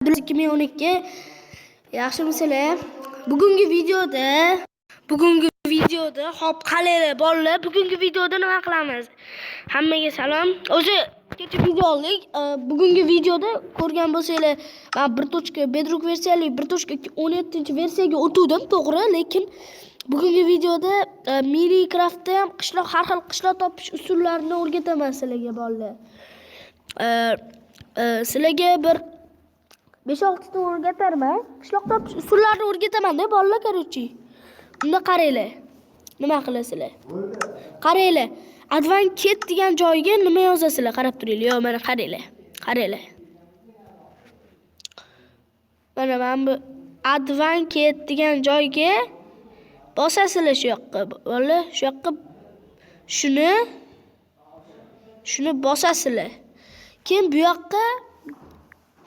2012. Yaxshimisizlar? Bugungi videoda hop, qalanglar, bolalar, bugungi videoda nima qilamiz? Hammaga salom. O'zi kecha video oldik. Bugungi videoda ko'rgan bo'lsanglar, men 1. Bedrock versiyali 1.17 versiyaga o'tuvdim, to'g'ri, lekin bugungi videoda Minecraftda ham qishloq, har xil qishloq topish usullarini o'rgataman sizlarga, bolalar. Sizlarga bir 5-6 ta o'rgatarman. Qishloq topish usullarini o'rgataman-da, bolalar, короче. Unda qaranglar. Nima qilasizlar? Qaranglar. Advanced degan joyiga nima yozasizlar? Qarab turinglar. Yo, mana qaranglar. Qaranglar. Mana bu Advanced degan joyga bosasizlar shu yoqqa. Bolalar, shu yoqqa shuni bosasizlar. Keyin bu yoqqa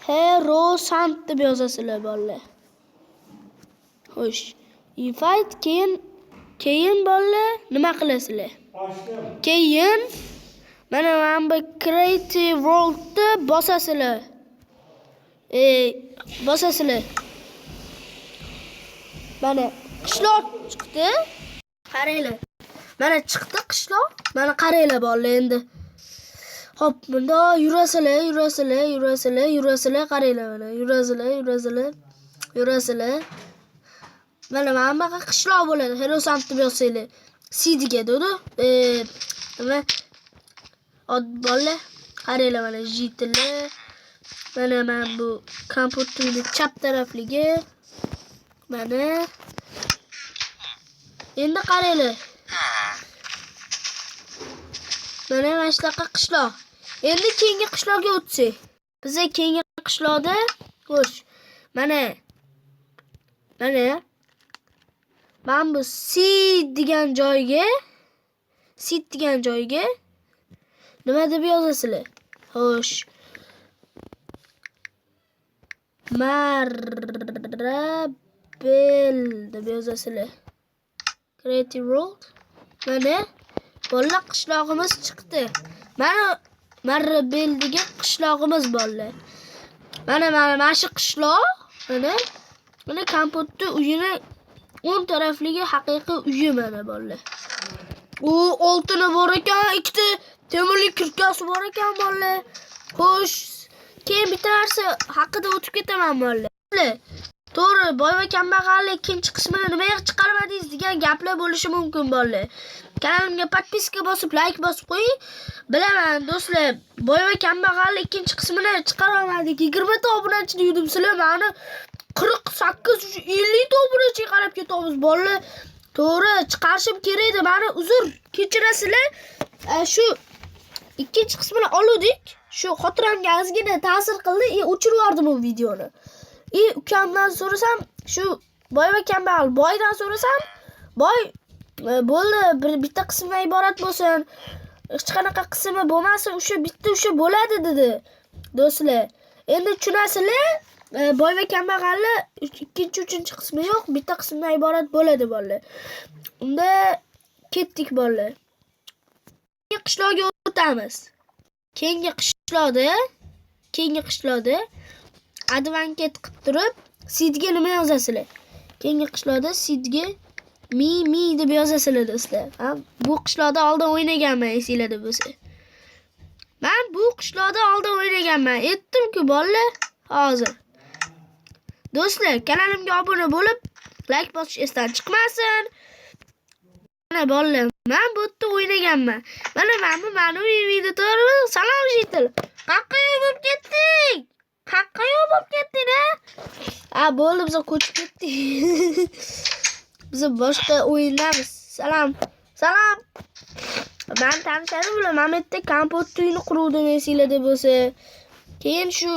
Hero Sand deb yozasizlar, bolalar. Xo'sh. Invite, keyin bolalar, nima qilasizlar? Keyin mana bu Create World'ni bosasizlar. Bosasizlar. Mana qishloq chiqdi. Qaranglar. Mana chiqdi qishloq. Mana qaranglar, bolalar, endi. Hop, bunda yurasizlar, yurasizlar, yurasizlar, yurasizlar, qaranglar mana, yurasizlar, yurasizlar, yurasizlar. Mana bunaqa qishloq bo'ladi. Hero Sand deb yozsanglar. Seedga dedi. Nima? Od bolalar, qaranglar, mana житель lar. Mana bu kompyuterning chap tarafligi. Mana. Endi qaranglar. Mana shunaqa qishloq. Endi keyingi qishloqga o'tsak. Biza keyingi qishloqda, xo'sh, mana bu seed degan joyga, seed degan joyga nima deb yozasizlar? Xo'sh. Marabel deb yozasizlar. Creative World. Mana bolalar, qishlog'imiz chiqdi. Mana Marabel degan qishlog'imiz, bolalar. Mana shu qishloq, mana kompotni uyini o'ng tarafligi haqiqiy uyi, mana, bolalar. U oltini bor ekan, ikkita temirli kirkasi bor ekan, bolalar. Xo'sh, keyin bitta narsa haqida o'tib ketaman, bolalar. To'g'ri, boy va kambag'allik ikkinchi qismini nimaga chiqarmadingiz degan gaplar bo'lishi mumkin, bolalar. Kanalimga подписка bosib, like bosib qo'ying. Bilaman, do'stlar, boy va kambag'allik ikkinchi qismini chiqara olmadik. 20 ta obunachini yudum, sizlar mani 48, 50 ta obunachiga qarab ketyapmiz, bolalar. To'g'ri, chiqarishim kerak edi. Mani uzr, kechirasizlar. Shu ikkinchi qismini oluvdik. Shu xotiramga ozgina ta'sir qildi, и o'chirib yubordim u videoni. И ukamdan so'rasam, shu boy va kambag'al, boydan so'rasam, boy bo'ldi, bir bitta qismdan iborat bo'lsin. Hech qanaqa qismi bo'lmasin, o'sha bitta o'sha bo'ladi dedi. Do'stlar, endi tushunasizlar, boy va kambag'alni ikkinchi, uchinchi qismi yo'q, bitta qismdan iborat bo'ladi, bolalar. Unda ketdik, bolalar. Keyingi qishloqga o'tamiz. Keyingi qishloqda advanced qilib turib, seedga nima yozasizlar? Keyingi qishloqda seedga mi mi deb yozasizlar, do'stlar. Ha, bu qishloqda oldin o'ynaganman, esinglarda bo'lsa. Men bu qishloqda oldin o'ynaganman. Aytdim-ku, bolalar, hozir. Do'stlar, kanalimga obuna bo'lib, like bosish esdan chiqmasin. Mana, bolalar, men bu yerda o'ynaganman. Mana bu mani uyim edi, to'g'rimi? Salom, житель. Qayoqqa yo'q bo'lib ketding? Qayoqqa yo'q bo'lib ketding, a? Ha, bo'ldi, biz ko'chib ketdik. Biz boshqa o'yindamiz. Salom. Salom. Men tanishadi bular. Mana bu yerda kompot uyini quruvdim, esinglarda bo'lsa. Keyin shu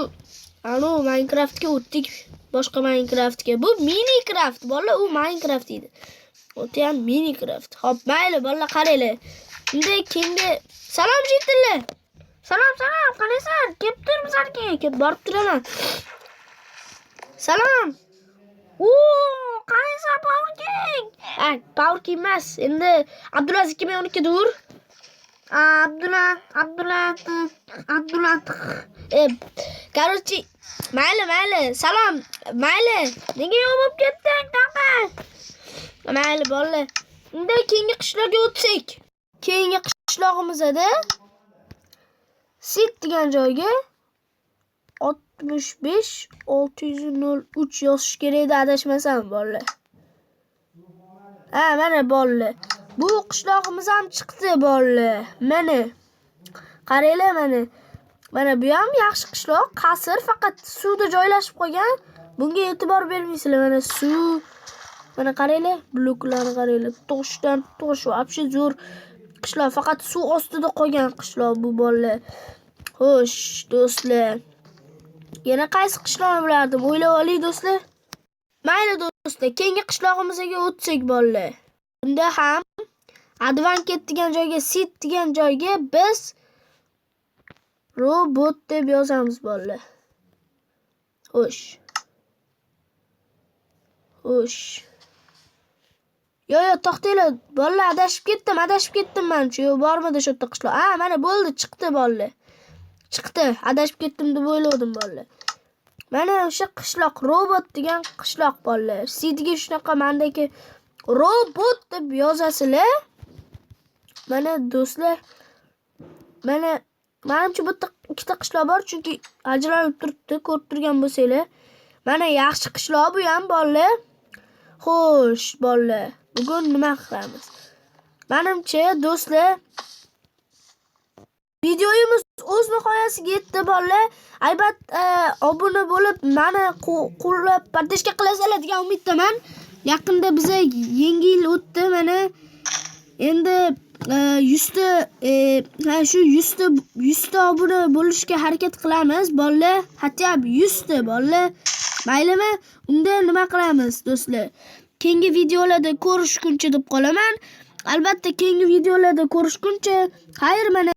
anu Minecraftga o'tdik. Boshqa Minecraftga. Bu Minecraft, bolalar, u Minecraft edi. O'ta ham Minecraft. Xo'p, mayli, bolalar, qaranglar. Unda keyingi. Salom, житель lar. Salom, salom, qalaysan? Kelib turmisanki? Kelib borib turaman. Salom. O, qalaysan, Power King? Ha, Power King emas. Endi Abdulaziz 2012 dur. Abdullah, Abdullah, Abdullah. Короче, mayli, mayli. Salom, mayli. Nega yo'q bo'lib ketding, kaka? Mayli, bolalar. Unda keyingi qishloqqa o'tsak. Keyingi qishlog'imizda Seed degan joyga 65 603 yozish kerak edi, adashmasam, bolalar. Ha, mana, bolalar. Bu qishlog'imiz ham chiqdi, bolalar. Mana. Qaranglar, mana. Mana bu ham yaxshi qishloq, qasr, faqat suvda joylashib qolgan. Bunga e'tibor bermaysizlar. Mana suv. Mana qaranglar, bloklarni qaranglar. Toshdan tosh, вообще zo'r qishloq, faqat suv ostida qolgan qishloq bu, bolalar. Xo'sh, do'stlar. Yana qaysi qishloqni bilardim? O'ylab oling, do'stlar. Mayli, do'stlar, keyingi qishlog'imizga o'tsak, bolalar. Bunda ham Advanced degan joyga, Seed degan joyga biz robot deb yozamiz, bolalar. Xo'sh. Xo'sh. Yo, yo, to'xtanglar, bolalar, adashib ketdim, adashib ketdim manimcha. Yo'q, bormidi shu yerda qishloq? Ha, mana bo'ldi, chiqdi, bolalar. Chiqdi. Adashib ketdim deb o'yladim, bolalar. Mana o'sha qishloq, robot degan qishloq, bolalar. Seedga shunaqa mandagi robot deb yozasizlar. Mana, do'stlar. Mana, manimcha, bu yerda ikkita qishloq bor, chunki ajralib turibdi, ko'rib turgan bo'lsanglar. Mana yaxshi qishloq bu ham, bolalar. Xo'sh, bolalar, bugun nima qilamiz? Manimcha, do'stlar, videoyimiz o'z nihoyasiga yetdi, bolalar. Albatta, obuna bo'lib, mani qo'llab поддержка qilasizlar degan umiddaman. Yaqinda biza yangi yil o'tdi, mana endi 100 ta ha, shu 100 ta obuna bo'lishga harakat qilamiz, bolalar. Хотя бы 100 ta, bolalar. Maylimi? Unda nima qilamiz, do'stlar? Keyingi videolarda ko'rishguncha deb qolaman. Albatta, keyingi videolarda ko'rishguncha, xayr, mana.